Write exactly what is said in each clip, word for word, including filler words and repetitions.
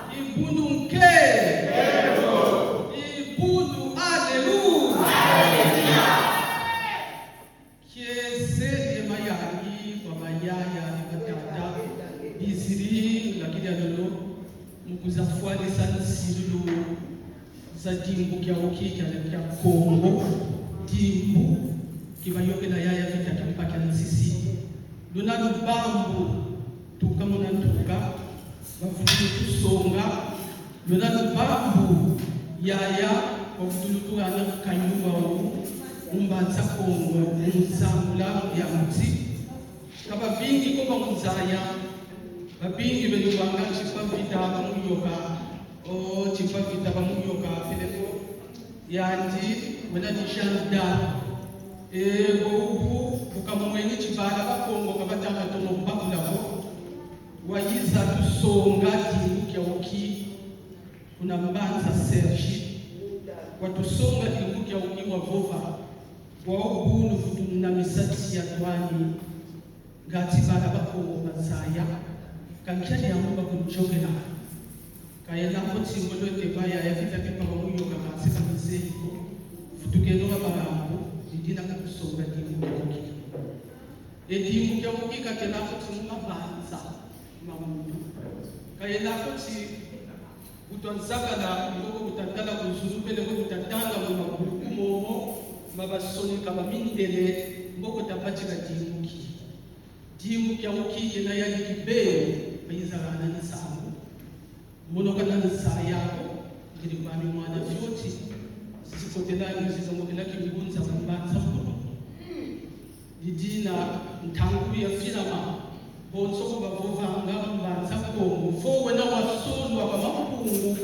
Kibundu nke. Kibundu, alléluia. Kiese ye mayangi kwa bayaya ye batata, bizidi ngakidi ya lolo, mu kwiza fwanisa nsilulu za dimbu kiau kia, kia, kia Kongo, dimbu ki bayokela yaya Vita Kimpa kia Nsisi. Luna lubambu, tuka muna ntuka, bavutulu tusonga, luna lubambu, yaya, bavutulu tugana kayuwa u, mu Mbanza Kongo, mu nsambula ya muti. Ka babingi ko ba mu zaya, babingi beno banga Kimpa Vita ba mu yoka, o Kimpa Vita ba mu yoka, peleko yandi, wena ni Jeanne d'Arc. E, bo ubu, bu kamweni ti bala ba Kongo ka batanga tomo bakula ko. Wayiza tusonga dimbu kiau ki kuna Mbanza Sergi. Watusonga dimbu kiau ki wavova: Bwa ubu nuvutu namisa nsi ya twani. Ngati bana ba Kongo bazaya, ka nkia diambu bakunjokela. Ka yena ko ti ngolo ete ba yaya Vita Kimpa ba mu yoka, kansi ka mizeye ko. Vutukeno wa balambu, ni dina katusonga dimbu kiau ki. E dimbu kiau ki ka kena ko ti mu mabanza ma muntu. Ka yena ko ti bu twanzakana, mboko bu tatala ku zulu, peleko bu tatanga mu mabuku momo ma basonika ba mindele, mboko tabatika dimbu ki. Dimbu kiau ki kena yandi kibeni, bayiza gana nsangu. Mono kana nzaya ko, ngidi kwami mwana fioti, zikotela, zizongokela kingunza mu Mbanza Kongo. Ni dina ntangu yafinama, bonso bo bavovanga mu Mbanza Kongo, vo wena wasonwa kwa Mampungu,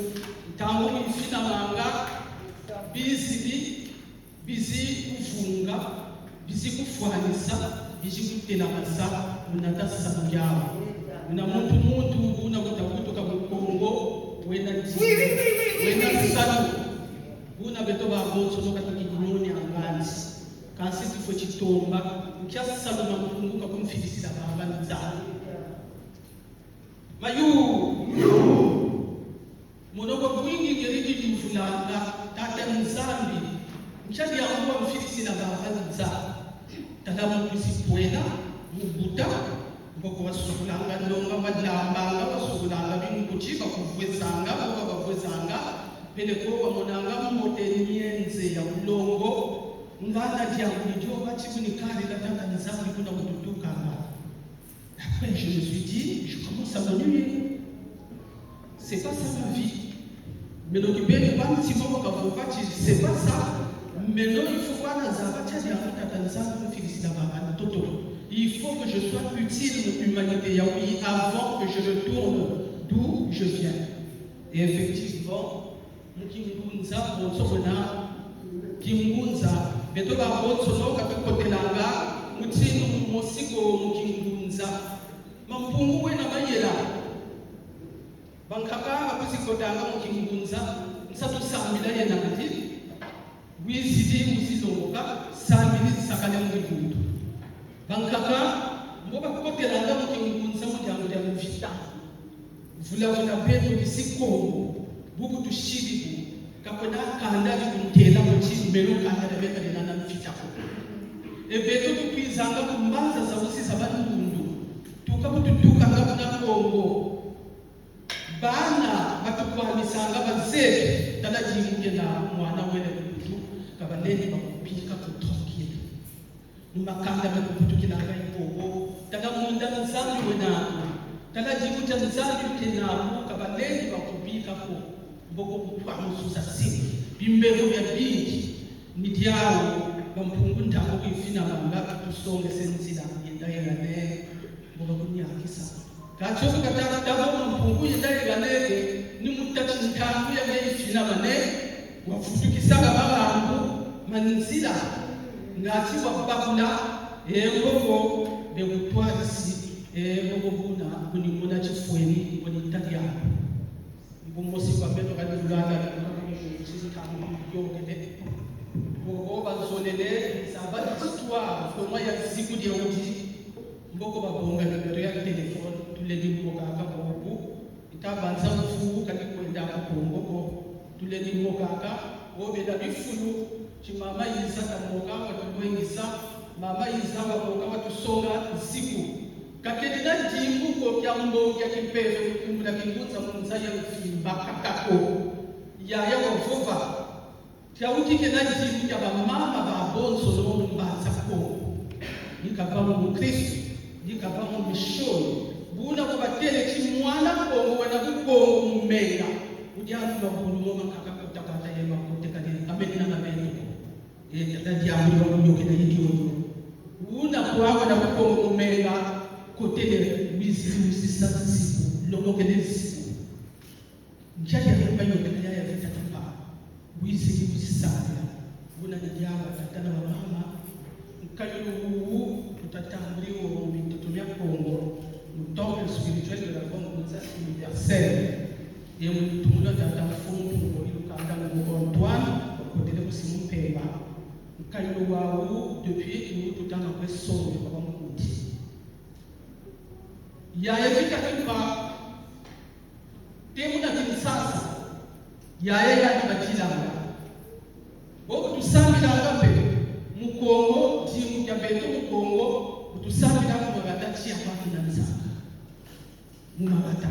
ntangu yifinamanga, bizidi, bizi kuvunga, bizi kufwanisa, bizi kutelamasa, muna ta salu kiau. Muna muntu muntu, buna kutabutuka mu Kongo, wena di, wena salu. Buna beto babonsono ka tukimoni anganzi. Kansi tufweti tomba, nkia salu Mampungu kakumfidisila baba nza. Mayu! Mono kwa bwingi ngeri kiyuvulanga, Tata Nzambi, nkia diambu wamfidisila baba nza? Tala mu kwizi pwela, mu buta, mboko wasubulanga nonga, walambanga, wasubulanga binkuti, bakuvwezanga, mboko bavwezanga, peleko wamonanga mbote, nyenze ya mulongo, ngana diambu ni dio bati kunikari na Tata Nzambi kuna kututukanga. Après, je me suis dit, je commence à m'ennuyer. C'est pas ça ma vie. Meno kibeni ba ntima wa kavova ti, c'est pas ça. Meno il faut pas nazaba ti diambu Tata Nzambi kumfidisila baba ntoto. Il faut que je sois utile à l'humanité yayi avant que je retourne d'où je viens. Et effectivement, mu kingunza, bonso bwena kingunza, beto babonsono ka tukotelanga mutindu mosi ko mu kingunza. Mampungu wena mayela. Bankaka ba kwizi kotanga mu kingunza, nsatu sambila yena kati, wizidi, wizi longoka, sambidi, sakane mu dibundu. Bankaka, mbo bakotelanga mu kingunza mu diambu dia mvita. Vula vula beto bisi Kongo, bu kutusidi bu, ka kwena kanda di kuntela ko ti meno kanda dia beka dina na mvita ko. E beto tukwizanga ku mbanza za usi za bandundu, tuka bu tutukanga kuna Kongo. Bana batukwamisanga, bazebi, tala dimbu kena mwana wele ku Mputu, ka balendi bakubika ko tranquille. Mu makanda me kuvutukilanga i Kongo, tala munda Nzambi wena, tala dimbu dia Nzambi kena mu, ka balendi bakubika ko, mboko kutwa mususa si, bimbevo bia bingi, ni diau, Bampungu, ntangu yifinamanga, tusongese nzila, yenda yelane, mboko kuniakisa. Kati oku kata tavo Mampungu yenda yeganege, ni mu tati ntangu ya me yifinamane, wavutukisanga malambu ma nzila, ngati wabakula, e mboko, be kutwadisi, e mboko buna, kunimona tifweni, kuni tadi apo. Mbu mosi kwa beto kadi kulanda, yokele. Bobo bazolele, zaba histoire, koma ya ziku dia udi, mboko babonga na beto ya téléphone, tulendi mboko kaka bobo. Tabanza mvu kadi kwenda ku Kongo ko. Tulendi mokaka, obela bifulu, ti mama Iza kamoka, watulwengisa, mama Iza wamoka, watusonga nsiku. Ka kedi na dimbu ko kia mbongi ya kimpeve, kumbula kingunza mu nza ya mvimba kaka ko. Yaya wavova. Kiau ki kena dimbu kia bamama babonsono mu mbanza Kongo. Ni kavanga mu Kristu, ni kavanga mu misioni. Buna kubatele ti mwana Kongo wena ku Kongo mu menga. Udia mabulu mo makaka kota kata ye makote kadi kamenina na beto. E, tata diambu ya kunyokela yiki oyo. Una kwa wena ku Kongo mu menga, kotele wizi, wizi sa nsiku, longokele nsiku. Nkia kia mema yo kena yaya Vita Kimpa. Wizi ki wisambila. Buna ni diaka tata na bamama. Nkayilu wu tutatambuli wo mu mintoto mia Kongo. Mu temple spirituel de la Bonne Grossesse universelle. Ye mu tumuna tata mfumu Mpungu Ilukanda Mpungu Antoine, wakotele ku Simon Mpemba. Nkayilu wawu, depuis, wu tutanga kwe songe kwa bamukuti. Yaya Vita Kimpa, te muna Kinshasa, yaya yandi badilanga. Bo kutusambilanga mpe, mu Kongo, dimbu kia beto mu Kongo, kutusambilanga mu mabata tia kwa kina nzaka. Mu mabata.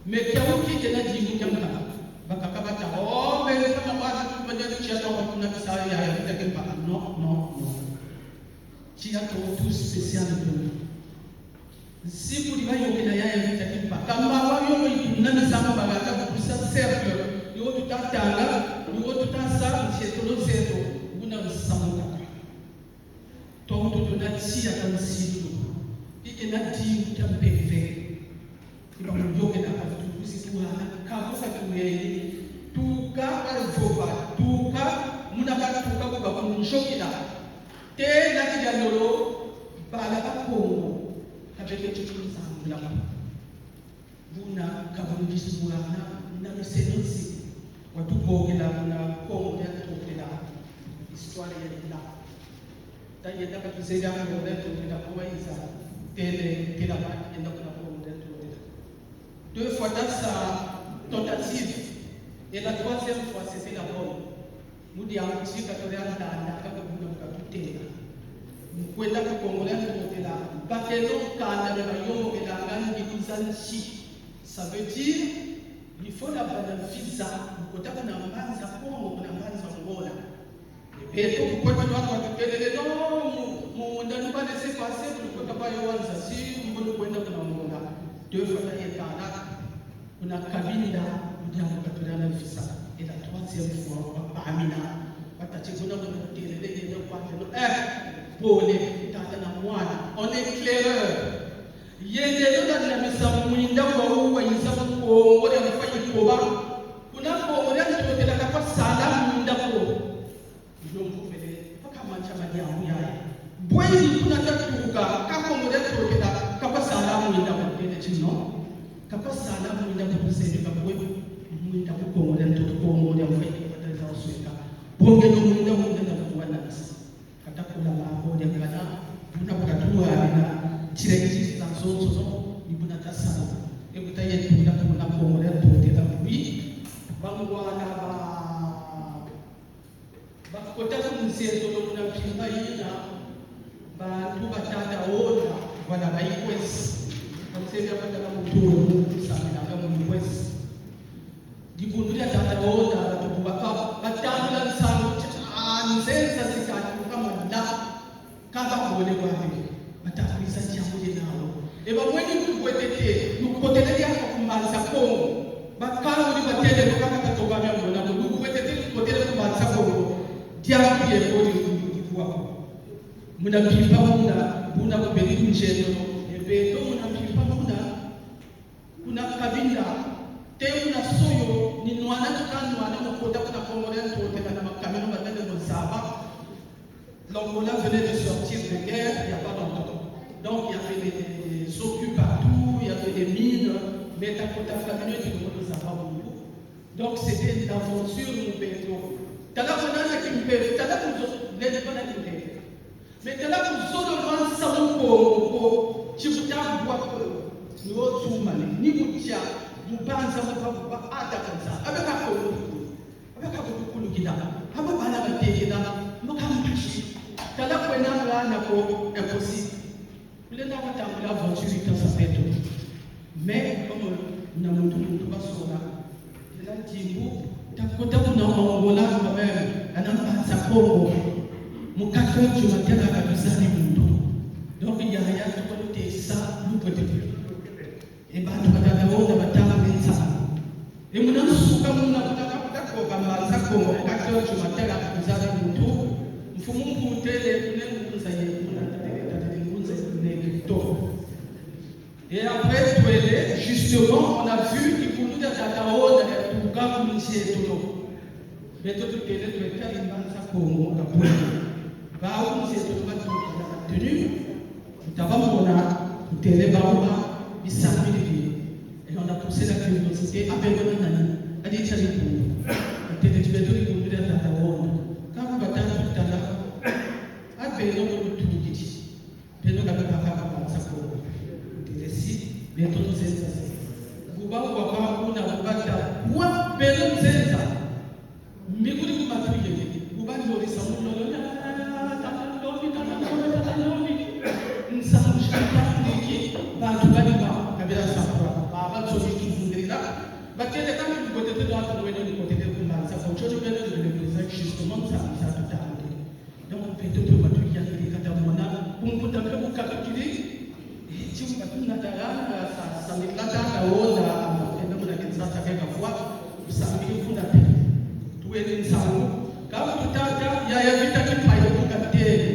Mais kiau ki kena dimbu kia nkaka. Bakaka bata, oh, mais kama bana tu manya tia kwa kuna kisa yaya Vita Kimpa. Non, non, non. Tia to tout spécial de. Nsiku di bayokela yaya Vita Kimpa. Kamba wa yo mo ikuna misamu bagata kutusa cercle. Ni wo tutatanga, ni wo tutasa, nsietolo zeto, una nsamu kaka. Tonto tuna tia ka nsilu. Ki kena dimbu kia mpeve. Ki bamuyokela ka tukusi kuhana, kabo katuweli. Tuka, kavova, tuka, muna katuka kuba kunjokela. Te na kidia lolo, bala ba Kongo, kabeke tutu nzangula. Buna kabundisi bwana, na miseno nsi, watubongela muna Kongo dia Ntotela, histoire ya lila. Ta yenda katuzela Kongo dia Ntotela, kwa iza, tele, tela ba, yenda kuna Kongo dia Ntotela. Deux fois dans sa tentative, et la troisième fois, c'était la bonne. Mu diambu ti katole ntanda, kaka buna mu katutela. Mu kwenda ku Kongo dia Ntotela, bakeno kanda dia bayomokelanga ngilu za nsi. Ça veut dire, il faut na bana visa, mu kota kuna mbanza Kongo, kuna mbanza Angola. Beto ku kwetu watu watutelele, non, mu, mu, mu ndani ba laisser passer, mu kota ba yo wanza si, mu kwenda kuna Angola. Deux fois ta yekala. Kuna Cabinda, mu diambu katulana visa. Et la troisième fois, babamina. Batati kuna kuna kutelele, yenda kwa telo. Eh, pole, tata na mwana. On est claireur. Yende yo na, na misa mwinda kwa uwa yiza mu Kongo dia mfa yikoba. Kuna Kongo dia Ntotela ka kwa sala mwinda ko. Yo mvovele, mpaka mancha madiambu yaya. Bweni kuna tatuka, ka Kongo dia Ntotela, ka kwa sala mwinda ko, tele ti non. Ka kwa sala mwinda ko, tusende ka bwe, mwinda ku Kongo dia Ntoto, Kongo dia mfa yikoba ta za osweka. Bongeno mwinda, mwinda na kuwa na nsi. Katakula mambu dia kana, buna katuwa na, ntila kiti na zonso, ni buna tasala. E kuta yetu na kuna Kongo dia Ntotela, oui. Bangwana ba bakota ku nsi eto muna mpimpa yina, bantu ba tata Honda, voilà, ba Ikwesi. Ba nzembi ya batata muntu wo, saminanga mu Ikwesi. Dibundu dia tata Honda, batu baka, batambula nsangu, ah, nzenza zikatuka manda. Kaba bole bwabe, batakwisa diambu diena wo. E bamweni lukwetete, lukotele diaka ku mbanza Kongo. Bakangudi batele, bakaka tatoba mia mona ko, lukwetete lukotele ku mbanza Kongo. Diambu die kodi kudi kwa ko. Muna mpimpa muna, buna kubeli kunjeno, e beto muna mpimpa muna, kuna Cabinda, te muna soyo, ni nwana tuka nwana mu kota kuna Kongo dia Ntotela na makamino batele mo zaba. L'Angola venait de sortir de guerre il y a pas longtemps. Donc il y avait des, des obus partout, il y avait des mines, mais ta kota famille, tout le monde nous a pas beaucoup. Donc c'était une aventure, mon béton. Tala kuna na kimpe, tala kuzo, nende pana kimpe. Mais tala kuzolo lwansa mu Kongo ko, chibuta bwa ko, ni wo tsumane, ni butia. Mu banza mu ba, ba ata kansa. Abe ka ko. Abe ka ko kulu kina. Abe bana ba te kina. Maka mpishi. Tala kwena ngana ko impossible. Kulenda kutambula aventure yi ta sa beto. Mais comme na muntu muntu ba sola. Ela dimbu, ta kota kuna Angola quand même. Kana mbanza Kongo. Mu quatre heures du matin kaka tuzani muntu. Donc yaya tukolo tesa, mu kwete. E bantu ba tata wonda batanga nsangu. E muna nsuka muna kutaka kutaka kwa mbanza Kongo, quatre heures du matin kaka tuzani muntu. Mfumu Mpungu tele, kune ngunza ye, muna tele, tele, ngunza ye, kune kito. Et après, twele, justement, on a vu que kunu ya tata wonda ya tuka kunise tuno. Beto tutele tweta limbanza Kongo, kabwe. Bawu nse tuka tuka na tenue. Tuta ba mona, tutele bawu ba, bisambili bi. Et on a poussé la curiosité, abe beno nani, adi tia likundu. Tutele ti beto likundu ya tata wonda. Kama batatu tala, abe no kutukiti. Beno ka beno kaka ba sa ko. Tele si, beto nzenza. Buba kwa kwa kuna buba ta. Kwa beno nzenza. Mbikuli ku matu ye. Buba nzolisa mu lolo. Tata ndombi, tata ndombi, tata ndombi. Nsa mushita ndiki. Bantu badi ba. Kabila sa kwa. Baba nzoli kizungirila. Batele kama mkote te dwa tuwene mkote te kumbanza. Kwa chocho beno nzoli kuzaki justement sa sa tutande. Donc, beto mpe ba tuyangidi kata mona, kumputa mpe mu katukidi, eti mpe tuna taranga, sa, sa mikata na wonda, ena muna Kinshasa ke kafwa, sa mbi kuna te. Tuwele nsangu, kama tutata, yaya Vita Kimpa yo kukatele.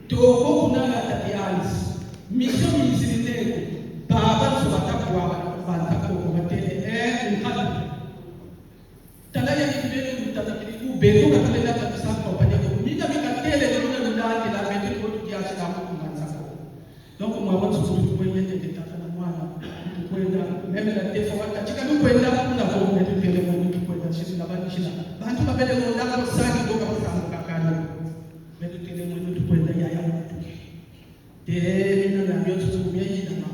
Toko kuna na Talianzi. Mission mizili nene, baba nso bata kwa, bata koko batele, eh, nkatu. Tala ya kibele mutala kiliku beko katele na kabisa compagnie ko. Mina mi katele na luna luna ke la beko ko tu kiasi na mu kumanza ko. Donc, mwa ba nsusu tukwenda tete tata na mwana. Tukwenda, même la défense, katika tukwenda, kuna ko, mais tutele ko tukwenda, sisi na bani sina. Bantu babele no na ko sani ko kama samu kakana. Mais tutele ko tukwenda yaya. Te mina na mio nsusu mia yinama.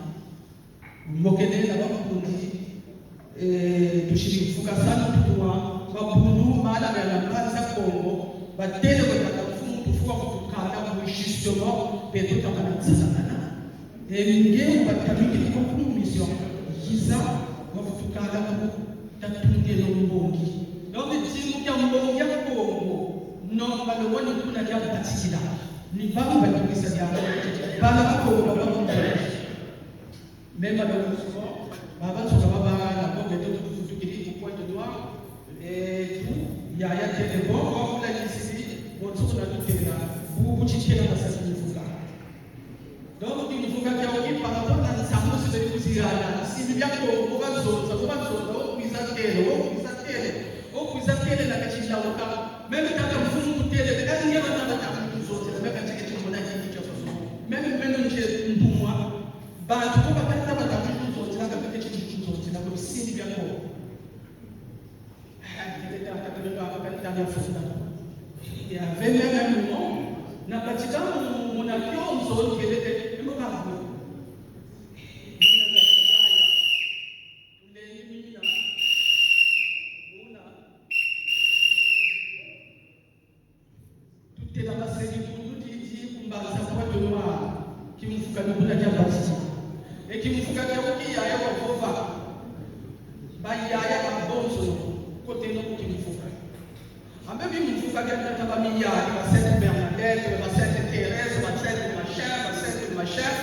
Mokele na bakundi, eh, tusiri mfuka sanu tuwa, babunu, mana na mbanza Kongo, batele kwa tata mfumu tufuka kutukana, mu justement, beto takana tsanana. E nge batabiki kwa kunu mission, yiza, wa kutukana ku tatungelo mbongi. Donc, timu ya mbongi ya Kongo, no, balo wani kuna ya batikila. Ni babu batukisa ya, bana ba Kongo, babu. Même malheureusement, baba nsoka baba na bo beto tufutukidi ku Pointe-Noire, eh, tu, yaya tele bo, bo kula yisisi, bo nsoka na tutela, bu, bu titela na sasi mfuka. Donc, kimfuka kia oki par rapport na nsangu si beri kuzirana, simbi bia ko, bo ba zonza, bo ba zonza, o kwiza tele, o kwiza tele, o kwiza tele na kati lauka. Même tata mfumu kutele, kati nge bana bata kuzonza, même kati kati mona kiki kia soso. Même meno nje mbumwa, bantu ko batata bata kuzonzela, ka bete kuzonzela, ko simbi bia ko. Ah, kete tata kele ba ka tata ya funda. Ya vele na muno, na katika mu-, muna kionso kele te, emo ka ko. Mina ya, ya, ya. Tulengi mina. Muna. Tutela maseki kundu titi ku mbanza Pointe-Noire, kimfuka ni kuna kia bati. E kimfuka kia uki yaya wavova. Bayaya babonso, koteno ku kimfuka. Ambe bimfuka bia tata ba miyaya, ba Sainte Bernadette, ba Sainte Thérèse, ba Sainte machin, ba Sainte machin.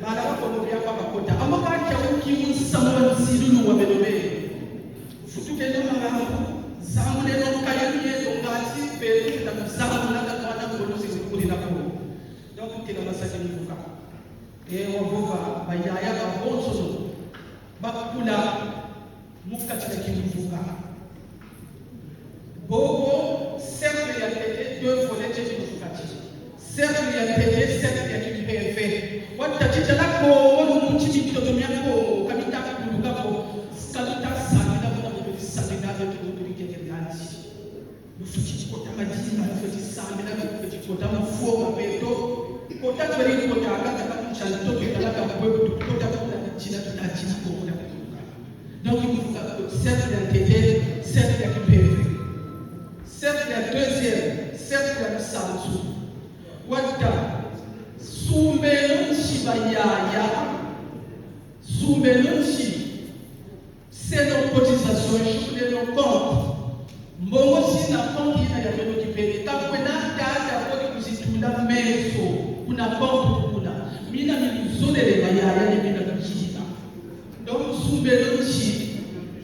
Bana ba Kongo bia kwa bakota. Amo ka kia uki mu nsamu wa nsilulu wa beno be. Futukeno malambu, zanguleno nkayulu yeto ngati, beto teta kuzangula na mwana ngolo zi kukuli na ko. Donc, tela masaki mfuka. E wavova, bayaya babonsono, bakula mu kati na kimfuka. Bobo, cercle ya ntete, deux volets, tie kimfuka ti. Cercle ya ntete, cercle ya kimpeve. Wata ti tala Kongo, lumbu ti mintoto mia Kongo, ka mita kuluka ko, ka mita sambila ko, ka mita sambila ko, ka mita keke nandi. Lufweti kota madimba, lufweti sambila, lufweti kota mu fwa ma beto. Kota tweri kota, kata ka kuncha ntoto, tala ka kwe, kota kuna tina, tuna tina, kota. Donc, Cercle ya ntete, cercle ya kimpeve. Cercle ya deuxième, cercle ya lusansu. Wata, sumbeno nsi bayaya, sumbeno nsi, seno cotisation, sukeno compte. Mbongo si na compte yina ya beno kibeni, ka kwena tata kodi kuzitula meso kuna compte kuna. Mina mi luzolele bayaya ni mina kuzika. Donc, sumbeno nsi,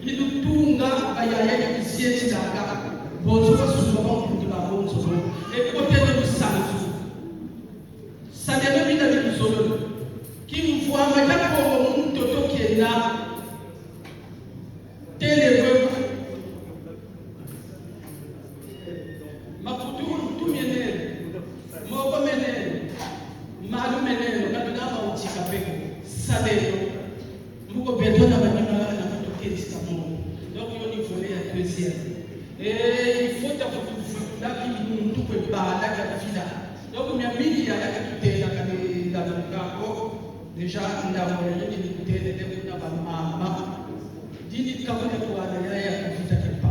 ni lutunga bayaya ni kusieti kaka. Bonso basumba bankundi ba bonso bo. E koteno lusansu. Saleno mina ni kuzololo. Kimvwama kia Kongo mu ntoto kiena. Tele wewe. Makutu, ntu mienene, moko menene, malu menene, ka bina mawutika pe ko. Saleno. Mu ko beto na banima na kutu keti ka mo. Donc, yo ni volet ya deuxième. Et il faut ta kutu vutula ki muntu kwe bala ka fila. Donc, miamingi yaya katutela kani la ko. Déjà, ndambu ya yini ni kutele de kuna bamama. Dini kabone kuwana yaya kuvita kimpa.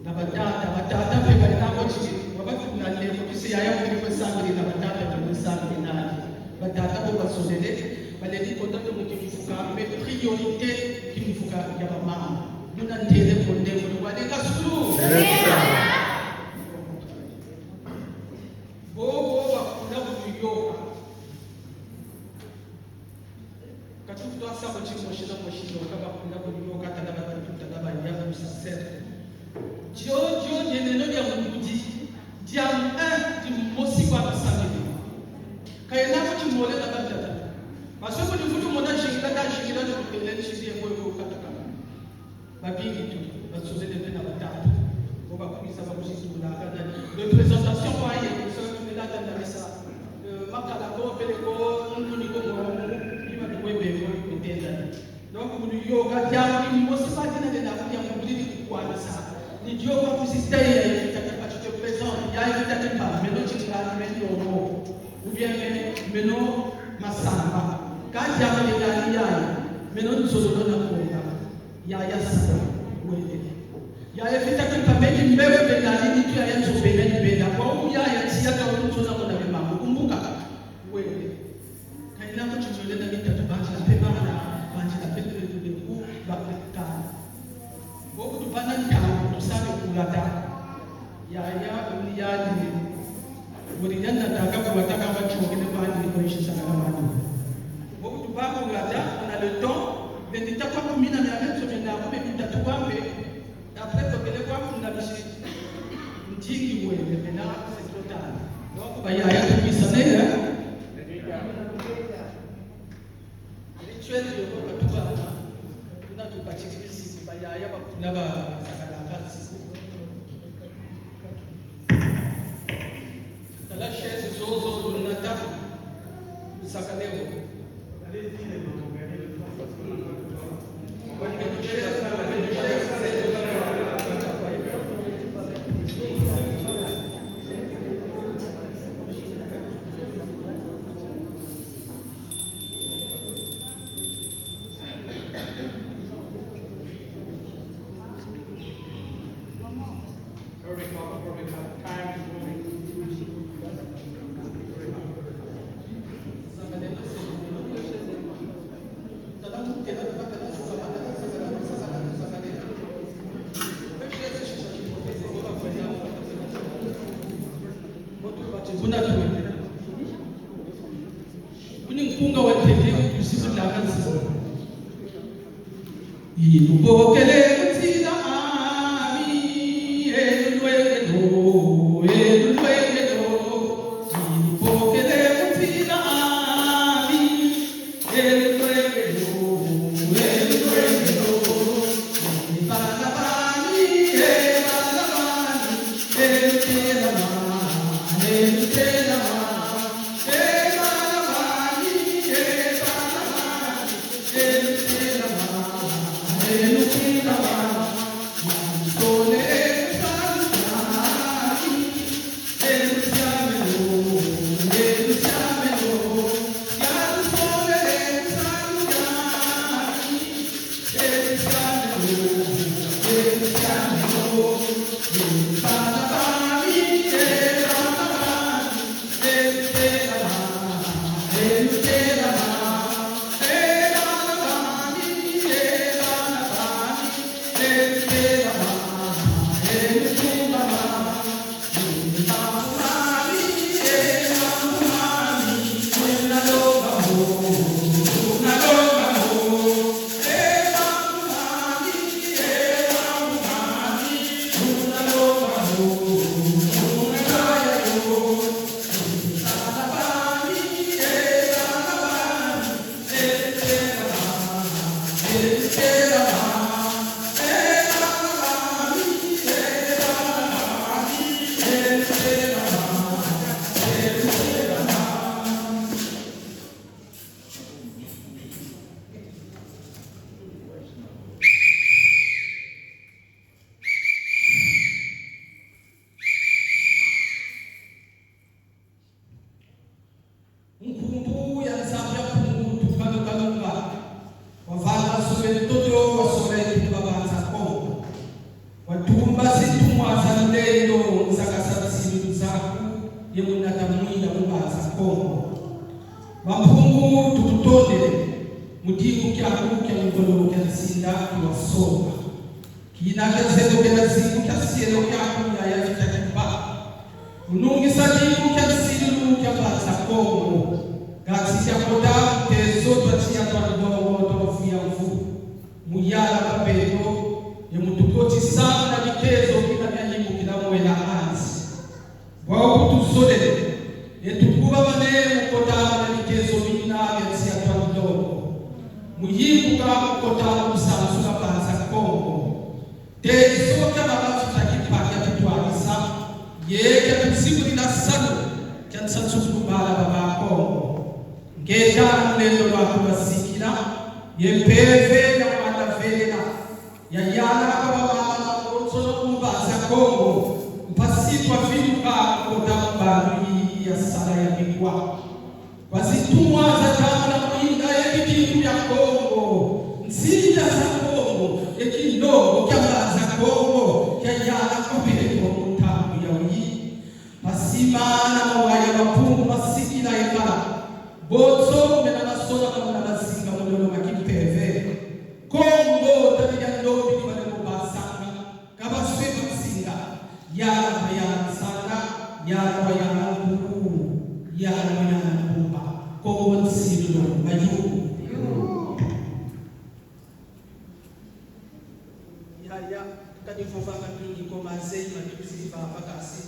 Na batata, batata mpe bali nabo ti, wabatula ndeko, kisi yaya kuli kwe sambili na batata mpe kwe sambili nani. Batata bo basonele, balendi kota to mu kimvuka, mais priorité kimvuka ya bamama. Muna ntele ko ndeko, wale kasulu. Bobo bakula kuyoka. Katutu asa ko timosi na mosi, no, ka bakula kuyoka, tala batatu, tala baya, kusa sere. Dio, dio, dieneno dia mungudi, dia, eh, dimosi kwa basangidi. Kayena ko timole na batata. Parce que ni vutu mona zingila, ka zingila ni kutele nsi ye kwe ko katakana. Babingi tu, basozele mpe na batatu. Bo bakwisa, bakusi tula kana. Représentation kwa ye, kusala tumela tanda misa. Euh, makala ko, pele ko, nkuni ko, mo, bima tuwe beko, mitenda. Donc, munu yoka, diambu dimosi ba dina de na kuya mubili kukwanisa. Ni dio kwa kusi stay ya invita kimpa, tu te présentes, ya invita kimpa, meno Kingandi, meno Ndongo. Ou bien me-, meno Masamba. Ka diambu de na ni yaya, meno Nzololo na Konga. Yaya sala, wele. Yaya vita kimpa meki mbebe benda ni nitu yaya nzo benda ni benda. Kwa umu yaya tiya ka umu nzo na mona bemambu. Kumbuka, wele. Kayina ko tuzolele na mitatu banzi na pe bana, banzi na pe ku bakekana. Bobu tubana ntangu, tusabe kulata. Yaya, uni yandi. Buri yandi nataka kulata kamba chokele bandi, kwa ishi sana na bandi. Bobu tuba kulata, on a le temps, bendita kwa kumina mia metso mia na kumi mitatu kwa mbe, après kokele kwa kuna bishi, ndingi wele, mais là, c'est trop tard. Donc, bayaya tukwisa nele. Rituel yo kwa tuba, kuna tukatikisi, bayaya bakuna ba sakala kasi. Tala chaise zozo, lunata, lusakalelo. Hurry up, hurry up. Time is moving. Kuna tu. Kuni nkunga wa ntete, kusibu na kansi. Ilubokele nzila ami, elulwengelo, elulwengelo. Ilubokele nzila ami, elulwengelo, elulwengelo. Bana bami, e bana bami, elutelama, elutelama. E bana bami, e bana bami. Nkumbu ya Nzambi ya Mpungu Tuka Kalunga, wavanga zulu ye ntoto, wasola ye ntumba Mbanza Kongo. Watumba zintumwa za lulendo, zakasa nsilu zaku ye munata mwinda mu Mbanza Kongo. Bampungu, tukutondele mu dingu kiaku kia ngolo kia nsinda kiwasonga. Kina kia zelo kia zingu kia sielo kiaku, yaya Vita Kimpa. Unungisa dingu kia nsilulu kia Mbanza Kongo. Kansi kia kota mu tezo twa tiya twa ndongo twa mvu ya mvu. Mu yala kwa beto, ye mu tukotisa na bitezo kina kia yimukila mwela anzi. Bwabu tuzolele, ye tukubamane mu kota na bitezo bina bia nsi ya twa ndongo. Mu yimbuka mu kota mu sansu na Mbanza Kongo. Tezo kia mama Vita Kimpa kia tutwadisa, ye kia tusikulila salu kia nsansu ku bala ba Bakongo. Ngeta na lulendo lwaku lwa sikila, ye mpeve ya mwanda velela, yayala kwa bamama bonsono mu Mbanza Kongo, mpasi twaviluka mu kota mu bandu yi ya sala ya bikwa. Kwa zintumwa za tanga na mwinda ye bidimbu bia Kongo, nsinda za Kongo, ye kinlongo kia Mbanza Kongo, kiayala kwa beto mu ntangu yayi. Mpasi mana mawa ya Mpungu masikila ye kala. Bonso mena masonama muna mazinga mu lolo ma kimpeve. Kongo, tadi ya ndombi ni bale mo basanga. Ka baswe basinga. Yala kwa yala nsanga, yala kwa yala nkuku, yala kwa yala nkumba. Kongo nsilulu, mayumu. Yaya, kadi vovanga mingi ko, mazeyi matuzi vava kasi.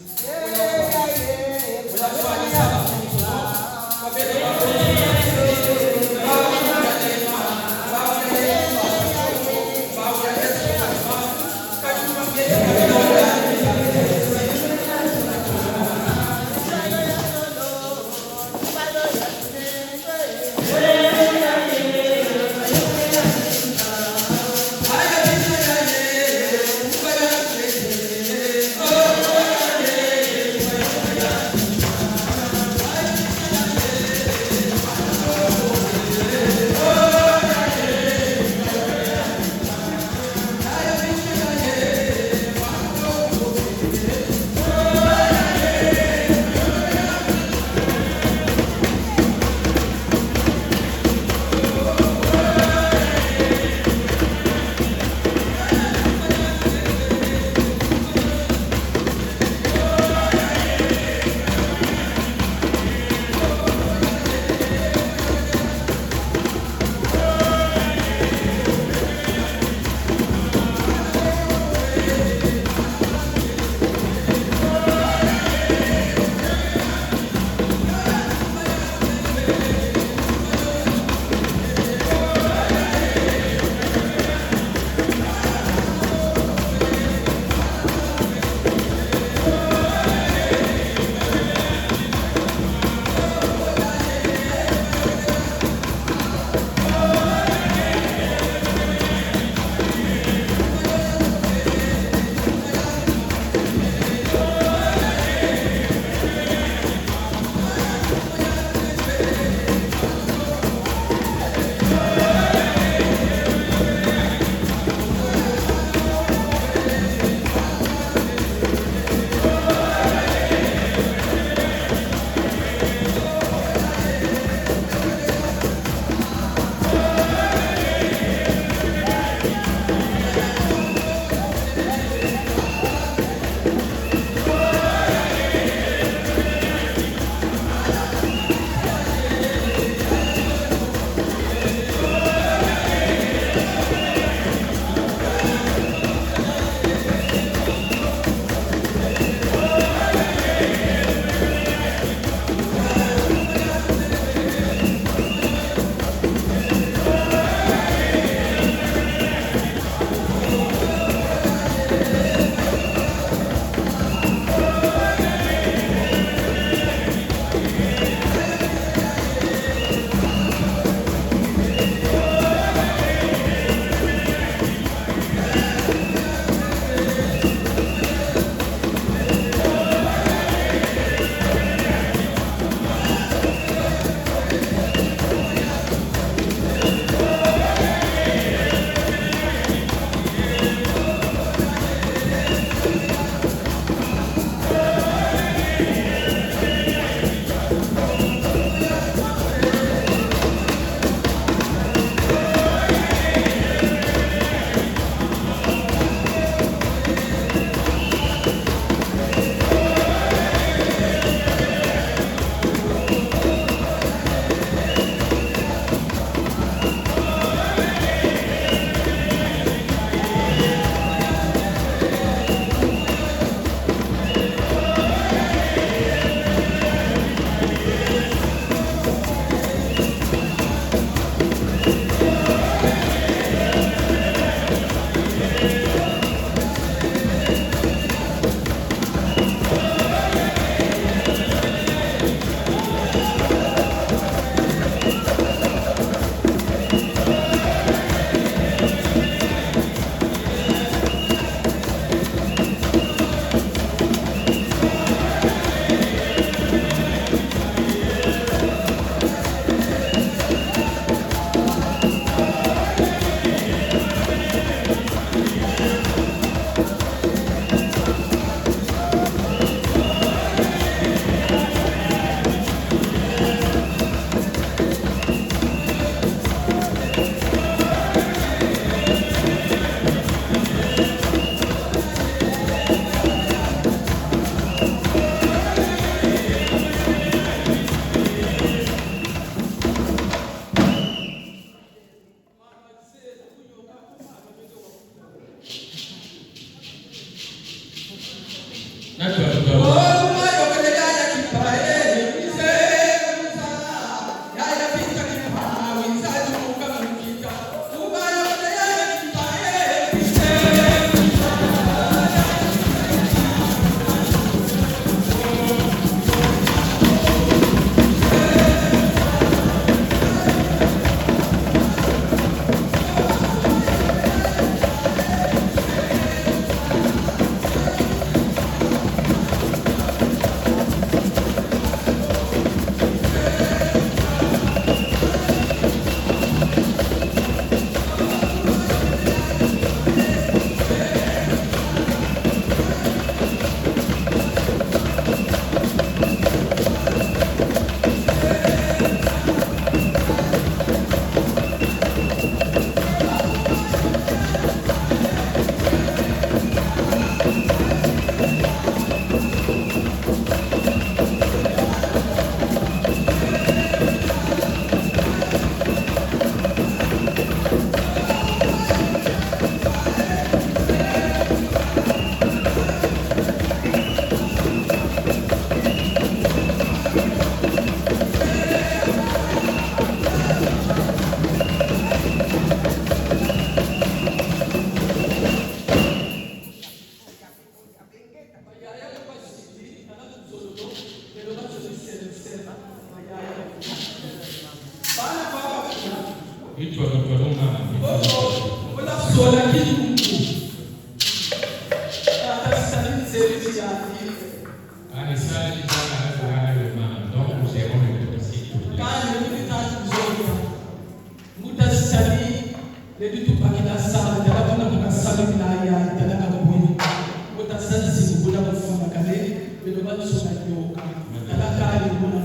Message ezalaka na wana le mama. Donc, nous serons le tout ici. Kani, mbuta Nzota. Mbuta Sitani, le tutu bakila samu, tala kuna kuna samu bila ya, tala kabuni. Mbuta Sitani si kuna kufuna kale, beno bansona yoka. Tala kani kuna.